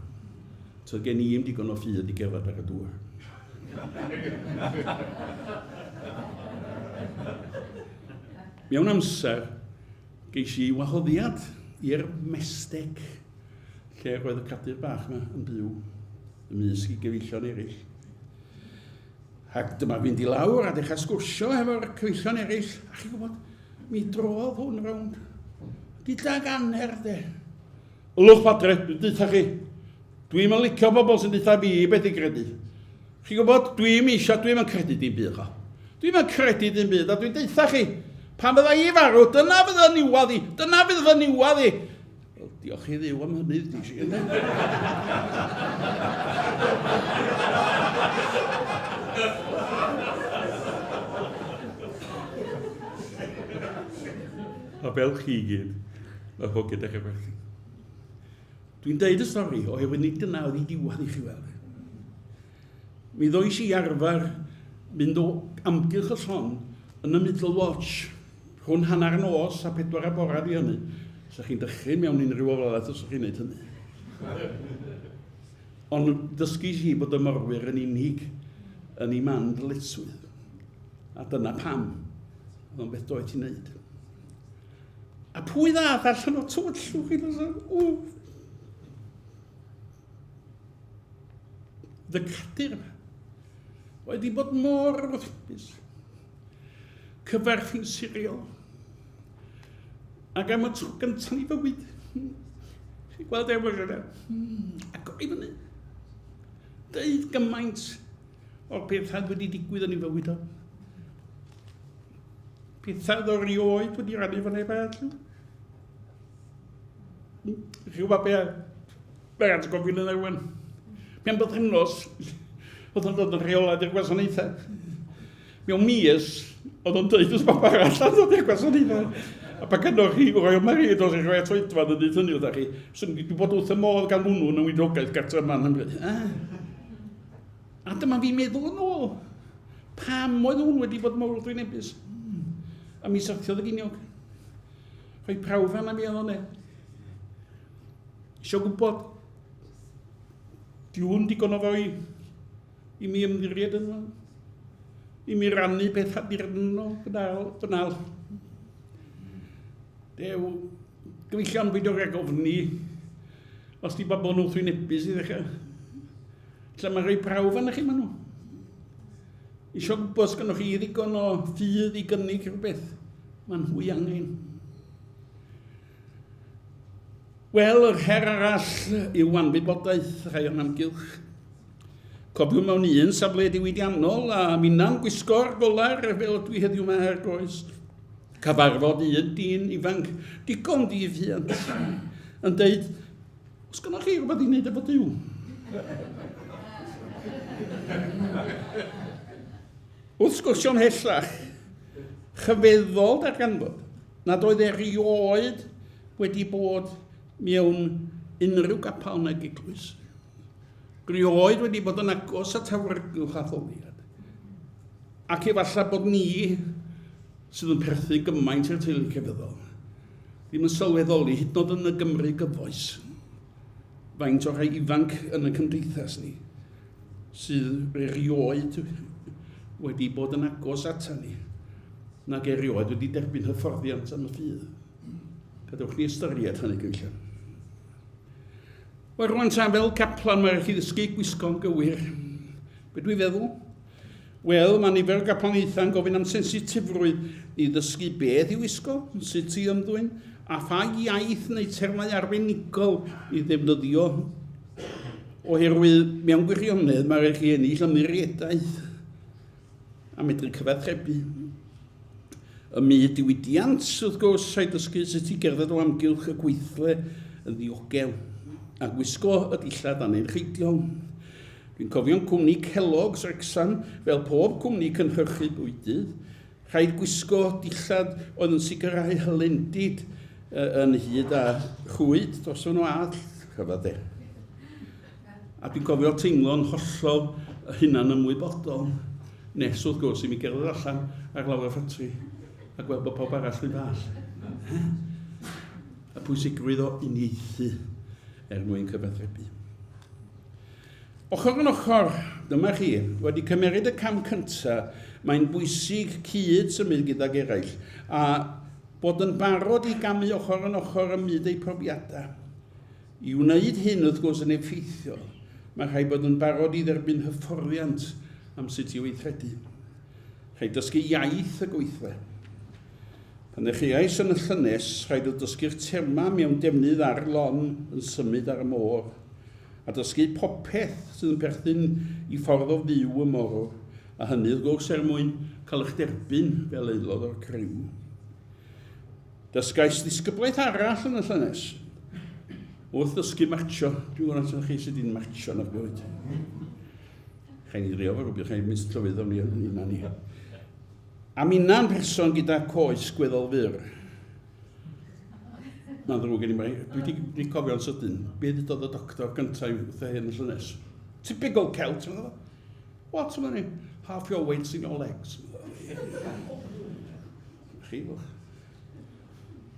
So gen i ddim digon o ffydd i gerdded ar y dŵr. Mewn amser, geis i wahoddiad i'r Mesteg, lle roedd y cadur bach yma yn byw ymysg i gyfeillion eraill. Ac dyma fynd i lawr a dechrau sgwrsio hefo'r cyfeillion eraill. A chi'n gwybod, mi drodd hwn rownd. Gydag anner, de. Ylwch padre, dwi'n deutha chi. Dwi'm yn licio bobl sy'n deutha fi beth i gredu. Chi'n gwybod, dwi'm eisiau, dwi'm yn credu dim byd, cho. Dwi'm yn credu dim byd, a dwi'n deutha chi, pan fydda i farw, dyna fydd fy niwadd i, dyna fydd fy niwadd i. Wel, diolch i Dduw am hynny, di si, ynddo? A fel chi gyd, mae hogyn dechrau chwerthin. Dwi'n deud y stori oherwydd nid dyna oedd ei diwedd i chi weld. Mi ddois i arfer mynd o amgylch y llon yn y middle watch, rhwng hanner nos a pedwar y bora di hynny. Sa chi'n dychryn mewn unrhyw ofalaeth os chi'n gwneud hynny. Ond ddysgis i bod y morwyr yn unig yn ei man dyletswydd. A dyna pam. Oedd o'n beth doeth i wneud. A pwy ddath allan o tywyllwch i ddod? Ww. Fy cadur yma. Wedi bod mor wrthbus. Cyfarth i'n siriol. Ac am y tro gyntaf i fywyd. Chi'n gweld e yna. Agor i fyny. Deud gymaint o'r pethau wedi digwydd yn ei fywyd o. Pethau oedd o rioed wedi rannu fo neb arall. Chi'n gwybod be? Mae'n atgofio yn rwan. Mewn bythefnos, oedd o'n dod yn rheolaidd i'r gwasanaethau. Mewn mis, oedd o'n dweud wrth bobl arall a dod i'r gwasanaethau. A pa gynnwch chi Royal Marine, dos i rhoi troedfad yn dweud hynny wrthach chi. Swn i wedi bod wrth y modd gan hwnnw yn y weinidogaeth gartref yma yng Nghymru. Ah. A dyma fi'n meddwl yn ôl. Pam oedd hwn wedi bod mor wrthwynebus? A mi syrthiodd y giniog. Rhoi prawf arna fi oedd o'n e. Isio gwybod, di hwn digon o foi i mi ymddiried yno? I mi rannu beth addurno gyda fy Dew, gyfeillion, beidiwch ag ofni os di bobl yn wrthwynebus i ddechrau. Lle mae rhoi prawf arnoch chi, maen nhw. Isio gwybod os gynnwch chi ddigon o ffydd i gynnig rhywbeth. Maen nhw angen. Wel, yr her arall yw anwybodaeth rhai o'n amgylch. Cofiwn mewn un safle diwydiannol a minna'n gwisgo'r golar fel dwi heddiw yma ar goes. Cyfarfod un dyn ifanc digon di-fuant yn deud, Os gynnwch chi rhywbeth i wneud efo Duw? Wrth sgwrsio ymhellach, rhyfeddol darganfod nad oedd erioed wedi bod mewn unrhyw gapel nag eglwys. Rioed wedi bod yn agos at awyrgylch addoliad. Ac efallai bod ni, sydd yn perthyn gymaint i'r teulu crefyddol, ddim yn sylweddoli, hyd yn oed yn y Gymru gyfoes, faint o'r rhai ifanc yn y cymdeithas ni sydd erioed wedi bod yn agos ata ni, nag erioed wedi derbyn hyfforddiant am y ffydd. Gadewch ni ystyried hynny gyfeillion. Wel, rwan ta, fel caplan, mae rhaid chi ddysgu gwisgo'n gywir. Be dwi'n feddwl? Wel, mae nifer o gaplaniaethau'n gofyn am sensitifrwydd i ddysgu beth i'w wisgo, sut i ymddwyn, a pha iaith neu termau arbenigol i ddefnyddio. Oherwydd, mewn gwirionedd, mae rhaid chi ennill ymddiriedaeth a medru cyfathrebu. Ym myd diwydiant, wrth gwrs, rhaid dysgu sut i gerdded o amgylch y gweithle yn ddiogel a gwisgo y dillad anenrheidiol. Dwi'n cofio'n cwmni Kellogg's Wrecsam, fel pob cwmni cynhyrchu bwydydd, rhaid gwisgo dillad oedd yn sicrhau hylendid yn hyd a rhwyd dros fy nwall, rhyfedd de. A dwi'n cofio teimlo'n hollol hunan ymwybodol nes wrth gwrs i mi gerdded allan ar lawr y ffatri a gweld bod pawb arall rhywun fath. Y pwysigrwydd o uniaethu er mwyn cyfathrebu. Ochr yn ochr, dyma chi, wedi cymeryd y cam cyntaf, mae'n bwysig cyd symud gydag eraill a bod yn barod i gamu ochr yn ochr ym myd eu profiadau. I wneud hyn, wrth gwrs, yn effeithiol, mae rhaid bod yn barod i dderbyn hyfforddiant am sut i weithredu. Rhaid dysgu iaith y gweithle. Pan ddechreuais yn y llynges, rhaid oedd dysgu'r termau mewn defnydd ar lon yn symud ar y môr, a dysgu popeth sydd yn perthyn i ffordd o fyw y morwr, a hynny wrth gwrs er mwyn cael eich derbyn fel aelod o'r criw. Dysgais ddisgyblaeth arall yn y llynges. Wrth ddysgu martsio, dwi'n gwybod os chi sydd wedi'n martsio yn eich bywyd. Rhaid ni drio fo rwbio, rhaid mynd llywydd o'n ni ni. A minna'n person gyda coes gweddol fyr. Mae'n ddrwg gen i, mae, dwi wedi di cofio'n sydyn. Be ddudodd y doctor gyntaf wrth hyn y llynnes? Typical Celt, mae'n dweud. What, mae'n dweud? Half your weight's in your legs. Chi, wch.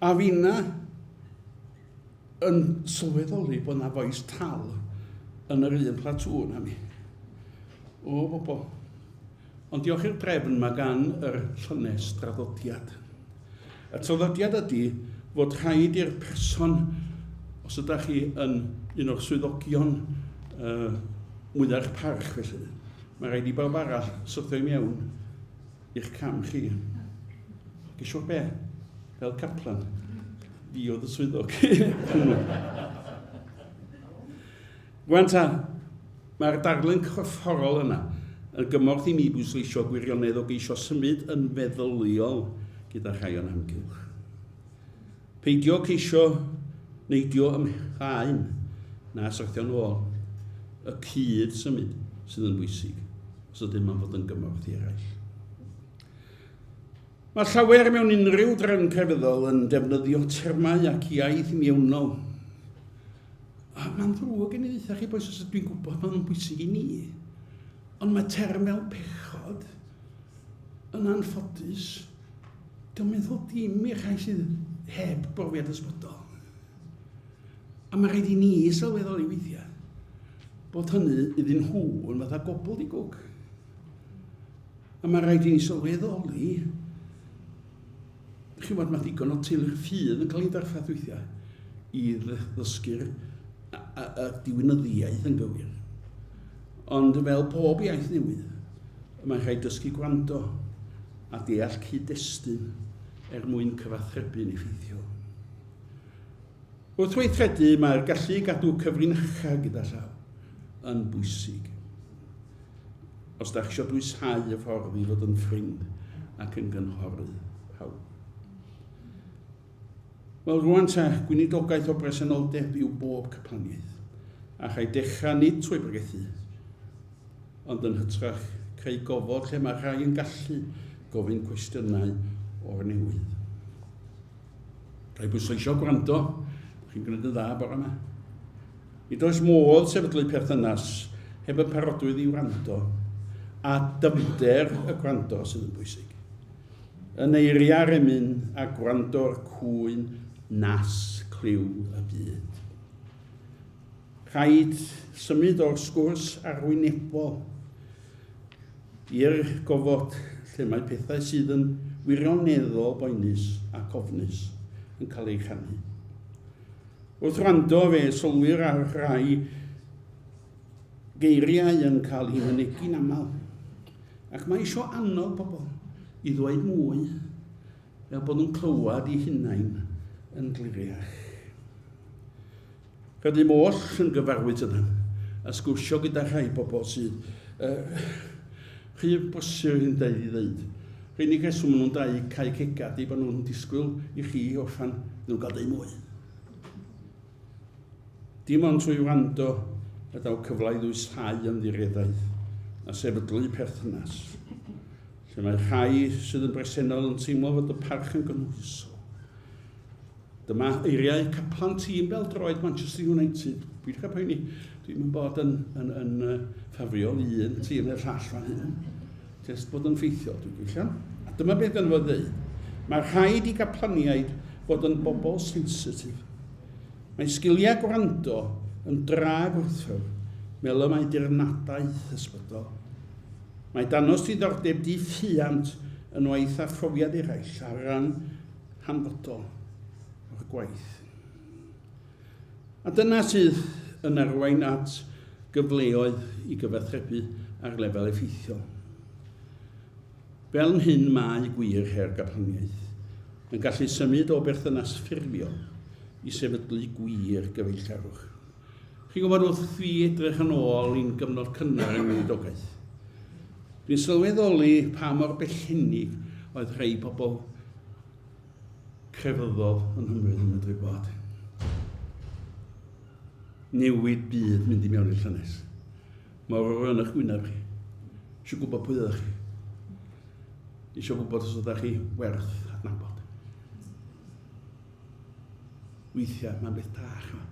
A finna yn sylweddoli bod na fois tal yn yr un platŵn â mi. O, bobl. Ond diolch i'r drefn mae gan yr llynges draddodiad. Y traddodiad ydy fod rhaid i'r person, os ydych chi yn un o'r swyddogion uh, mwyaf parch felly, mae rhaid i bawb arall syrthio i mewn i'ch cam chi. Gesiwch be? Fel caplan, fi oedd y swyddog hwnnw. Rwan ta, mae'r darlun corfforol yna yn gymorth i mi bwysleisio gwirionedd o geisio symud yn feddyliol gyda rhai o'n hamgylch. Peidio ceisio neidio ymlaen na syrthio'n ôl. Y cyd symud sydd yn bwysig os ydym am fod yn gymorth i eraill. Mae llawer mewn unrhyw drefn crefyddol yn defnyddio termau ac iaith mewnol. A mae'n ddrwg gen i ddeutha chi, boes, os dwi'n gwybod maen nhw'n bwysig i ni. Ond mae term fel pechod yn anffodus. Dwi'n meddwl dim i'r rhai sydd heb brofiad ysbrydol. A mae rhaid i ni sylweddoli weithiau bod hynny iddyn nhw yn fatha gobl di gwg. A mae rhaid i ni sylweddoli, chi'n gwybod, mae digon o teulu'r ffydd yn cael ei ddarffath weithiau i ddysgu'r y diwinyddiaeth yn gywir. Ond fel pob iaith newydd, mae'n rhaid dysgu gwrando a deall cyd-destun er mwyn cyfathrebu'n effeithiol. Wrth weithredu, mae'r gallu i gadw cyfrinachau gyda llaw yn bwysig. Os da chi eisiau dwyshau y ffordd i fod yn ffrind ac yn gynghorydd pawb. Wel, rwan ta, gweinidogaeth o bresenoldeb yw bob caplaniaeth, a rhaid dechrau nid trwy bregethu, ond yn hytrach creu gofod lle mae rhai yn gallu gofyn cwestiynau o'r newydd. Rhaid bwysleisio gwrando, chi'n gwneud yn dda bore yma. Nid oes modd sefydlu perthynas heb y parodrwydd i wrando, a dyfnder y gwrando sydd yn bwysig. Yn eiriau'r emyn a gwrando'r cwyn nas clyw y byd. Rhaid symud o'r sgwrs arwynebol i'r gofod lle mae pethau sydd yn wirioneddol boenus ac ofnus yn cael eu rhannu. Wrth wrando fe sylwir ar rai geiriau yn cael eu mynegi'n aml, ac mae eisiau annog pobl i ddweud mwy fel bod nhw'n clywed eu hunain yn gliriach. Rydym oll yn gyfarwydd tydan, a sgwrsio gyda rhai bobl sydd uh, rhy brysur i'n deud i ddeud. Yr unig reswm maen nhw'n dau cau cegad di bod nhw'n disgwyl i chi orffan nhw'n cael deud mwy. Dim ond trwy wrando y daw cyfle i ddwyshau ymddiriedaeth a sefydlu perthynas, lle mae rhai sydd yn bresennol yn teimlo fod y parch yn gynhwysol. Dyma eiriau caplan tîm bêl-droed Manchester United. Peidiwch â poeni, dwi'm yn bod yn, yn, yn uh, ffafriol i un tîm neu'r llall fan hyn. Jyst bod yn ffeithiol, dwi'n gweithio. A dyma beth yn fod ddeud. Mae rhaid i gaplaniaid fod yn bobl sensitif. Mae sgiliau gwrando yn dra gwerthfawr, mel y mae dirnadaeth ysbrydol. Mae danos diddordeb di-ffiant yn waith a phrofiad eraill ar ran hanfodol o'r gwaith. A dyna sydd yn arwain at gyfleoedd i gyfathrebu ar lefel effeithiol. Fel hyn mae gwir her gaplaniaeth yn gallu symud o berthynas ffurfiol i sefydlu gwir gyfeillgarwch. Chi'n gwybod wrth fi edrych yn ôl i'n gyfnod cynnar yng ngweinidogaeth, dwi'n sylweddoli pa mor bellennig oedd rhai pobl crefyddol yng Nghymru yn medru bod. Newid byd mynd i mewn i'r llynnes. Mor o'r yn eich wyneb chi. Eisiau gwybod pwy ydych chi. Eisiau gwybod os ydych chi werth adnabod. Weithiau mae'n beth da, chwa.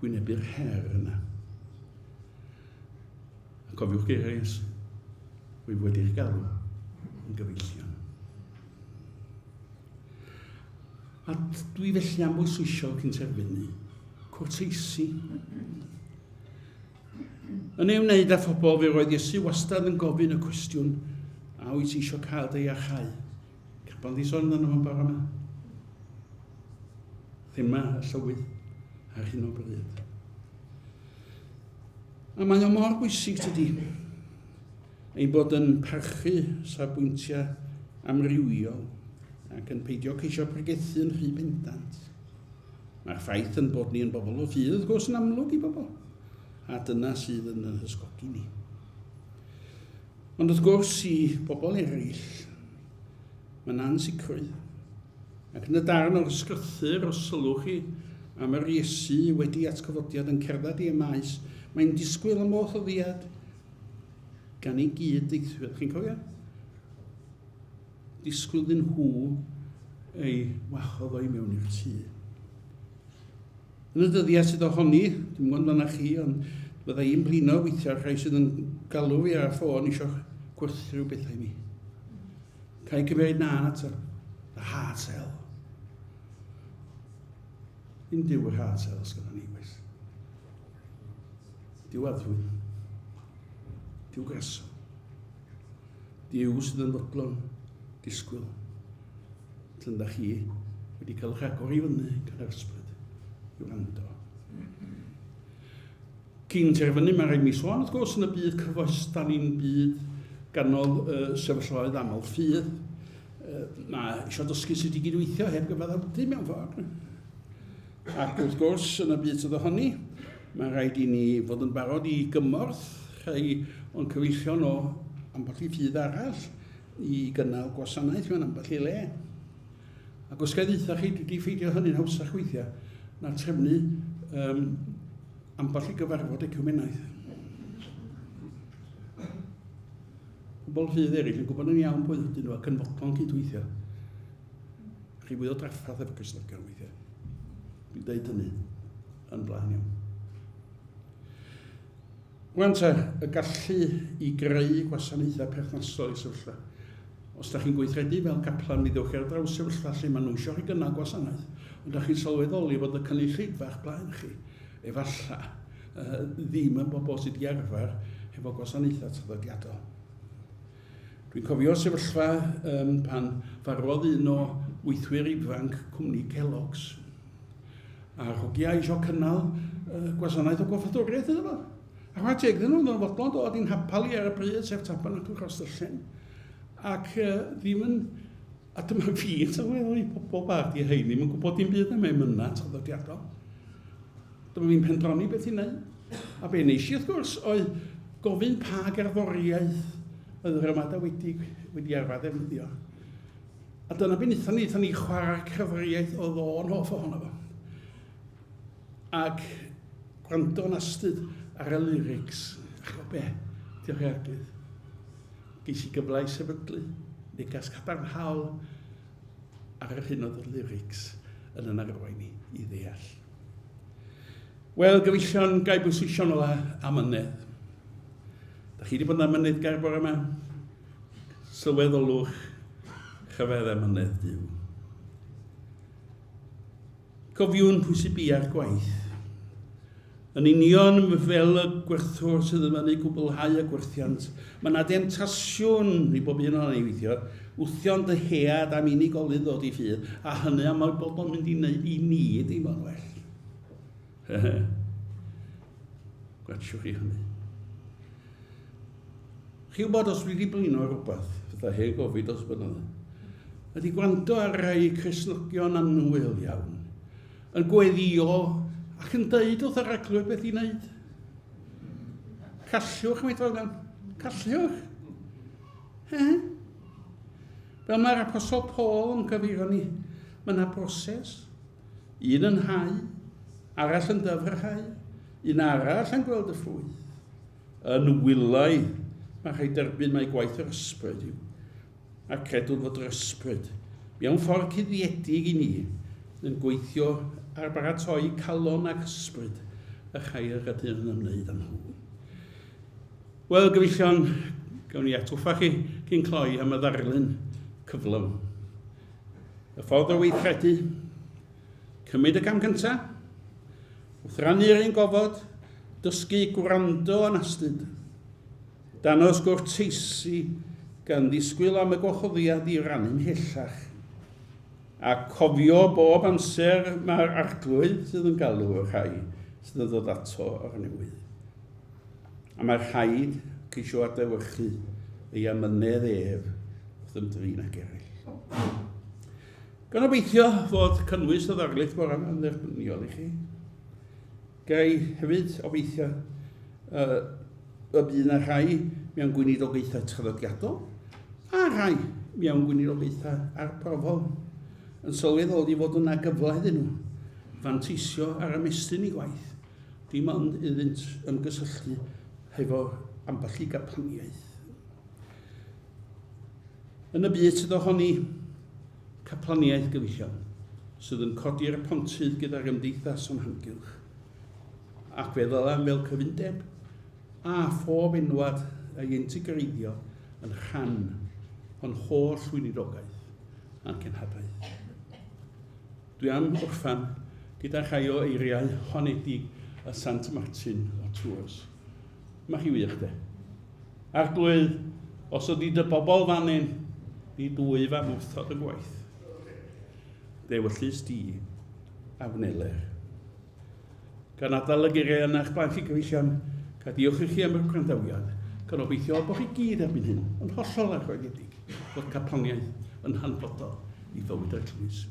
Gwynebu'r her yna. A cofiwch geiriau Iesu, rwyf wedi'ch galw yn gyfeillion. A dwi felly am bwysleisio cyn terfynu, cwrteisi. Yn ei wneud â phobl, fe roedd Iesu wastad yn gofyn y cwestiwn, a wyt ti eisiau cael dy iachau? Capel di sôn amdano fo'n bore yma. Thema y llywydd ar hyn o bryd. A mae o mor bwysig tydi, ein bod yn parchu safbwyntiau amrywiol ac yn peidio ceisio pregethu'n rhy bendant. Mae'r ffaith yn bod ni yn bobl o ffydd, wrth gwrs, yn amlwg i bobl, a dyna sydd yn yn hysgogi ni. Ond wrth gwrs, i bobl eraill, mae'n ansicrwydd. Ac yn y darn o'r ysgrythur, os sylwch chi am yr Iesu wedi atgyfodiad yn cerdded i Emaus, mae'n disgwyl am wahoddiad gan ei gyd deithwyr. Chi'n cofio? Disgwyl iddyn nhw ei wahodd o i mewn i'r tŷ. Yn y dyddiau sydd ohoni, dwi'n gwybod amdanoch chi, ond fydda i'n blino weithiau rhai sydd yn galw fi ar y ffôn eisiau gwerthu rhyw bethau i mi. Cael cymeryd na yn ateb. The hard sell. Ddim Duw yr hard sell sgynnon ni, oes. Duw addfwyn. Duw graso. Duw sydd yn fodlon disgwyl. Tynda chi wedi cael eich agor i fyny gan yr ysbryd i wrando. Cyn terfynu, mae rhaid mi sôn, wrth gwrs, yn y byd cyfoes, da ni'n byd ganol uh, sefyllfaoedd aml ffydd. Uh, mae eisiau dysgu sut i gydweithio heb gyfaddawdu mewn ffordd. Ac wrth gwrs, yn y byd sydd ohoni, mae rhaid i ni fod yn barod i gymorth rhai o'n cyfeillion o ambell i ffydd arall i gynnal gwasanaeth mewn ambell i le. Ac os gael ddeutha chi, dwi wedi ffeindio hynny'n hawsach weithiau na trefnu um, ambell i gyfarfod ecumenaidd. Pobl ffydd eraill yn gwybod yn iawn pwy ydyn nhw ac yn fodlon cydweithio. Chi fwy o drafferth efo Cristnogion weithiau. Dwi'n deud hynny yn blaen iawn. Rwan te, y gallu i greu gwasanaethau perthnasol i sefyllfa. Os da chi'n gweithredu fel caplan, mi ddewch chi ar draws sefyllfa lle maen nhw eisiau chi gynnal gwasanaeth, ond da chi'n sylweddoli bod y cynulleidfa o'ch blaen chi, efallai, uh, ddim yn bobl sydd wedi arfer hefo gwasanaethau traddodiadol. Dwi'n cofio sefyllfa um, pan farwodd un o weithwyr ifanc cwmni Kellogg's. A'r hogiau eisiau cynnal uh, gwasanaeth o goffadwriaeth iddo fo. A chwarae teg iddyn nhw, oedden nhw'n fodlon dod i'n hapal i ar y pryd, sef Tabernacl Rhostyllen. Ac uh, ddim yn... A dyma fi yn sylweddoli pobl bach di hein, ddim yn gwybod dim byd am emynau traddodiadol. Dyma fi'n pendroni beth i'n neud. A be nes i wrth gwrs oedd gofyn pa gerddoriaeth oedd yr ymadawedig wedi arfer ddefnyddio. A dyna be wnaethon ni, wnaethon ni chwarae cerddoriaeth oedd o'n hoff ohono fo. Ac gwrando'n astud ar y lyrics, a ch'mo' be'? Diolch i Arglwydd. Ges i gyfle i sefydlu neges cadarnhaol ar yr hyn oedd y lyrics yn yn arwain i i ddeall. Wel, gyfeillion, gai bwysleisio'n ola amynedd. Da chi wedi bod yn amyneddgar bore yma? Sylweddolwch chyfedd amynedd Duw. Cofiwn pwy sy'n biau'r gwaith. Yn union fel y gwerthwr sydd yn mynnu cwblhau y gwerthiant, mae yna demtasiwn i bob un ohonon ni weithio, wthio'n dyhead am unigolyn ddod i ffydd, a hynny am ei bod o'n mynd i wneud i ni deimlo'n well. Gwatiwch chi hynny. Chi wybod os dwi wedi blino ar rhywbeth, fatha hen gofid os blynydde, ydy gwrando ar rai Cristnogion annwyl iawn, yn gweddio ac yn deud wrth yr arglwydd beth i wneud. Callwch, mae fel Callwch. He? Fel mae'r Apostol Paul yn cyfeirio ni, mae yna broses. Un yn hau, arall yn dyfrhau, un arall yn gweld y ffrwyth. Yn wylaidd, mae rhaid derbyn mai gwaith yr ysbryd yw, a credwn fod yr ysbryd, mewn ffordd cuddiedig i ni, yn gweithio ar baratoi calon ac ysbryd y rhai yr ydym yn ymwneud â nhw. Wel, gyfeillion, gawn ni atgoffa chi cyn cloi am y ddarlun cyflawn. Y ffordd o weithredu, cymryd y cam cyntaf, Wrth rannu'r un gofod, dysgu gwrando yn astud. Danos gwrteisi gan ddisgwyl am y gwahoddiad i rannu mhellach. A cofio bob amser mae'r Arglwydd sydd yn galw y rhai sydd yn dod ato o'r newydd. A mae rhaid ceisio adlewyrchu ei amynedd ef wrth ymdrin ag eraill. Gan obeithio fod cynnwys y ddarlith bore yma yn dderbyniol i chi. Gai hefyd obeithio y bydd yna rhai mewn gweinidogaethau traddodiadol a rhai mewn gweinidogaethau arbrofol yn sylweddoli fod yna gyfle iddyn nhw fanteisio ar ymestyn i gwaith, dim ond iddynt ymgysylltu hefo ambell i gaplaniaeth. Yn y byd sydd ohoni, caplaniaeth gyfeillion, sydd yn codi'r pontydd gyda'r gymdeithas o'n hamgylch, ac fe ddylem fel cyfundeb a phob enwad ei integreiddio yn rhan o'n holl weinidogaeth a'n cenhadaeth. Dwi am orffan gyda rhai o eiriau honedig y Sant Martin o Tours. Mae chi wych de. Arglwydd, os ydy dy bobl fan hyn, nid wyf am wrthod y gwaith. Dewyllys di a wneler. Gan adael y geiriau yna eich blaen chi gyfeillion, ga diolch i chi am y gwrandawiad, gan obeithio bod chi gyd erbyn hyn yn hollol argyhoeddedig fod caplaniaeth yn hanfodol i fywyd yr Eglwys.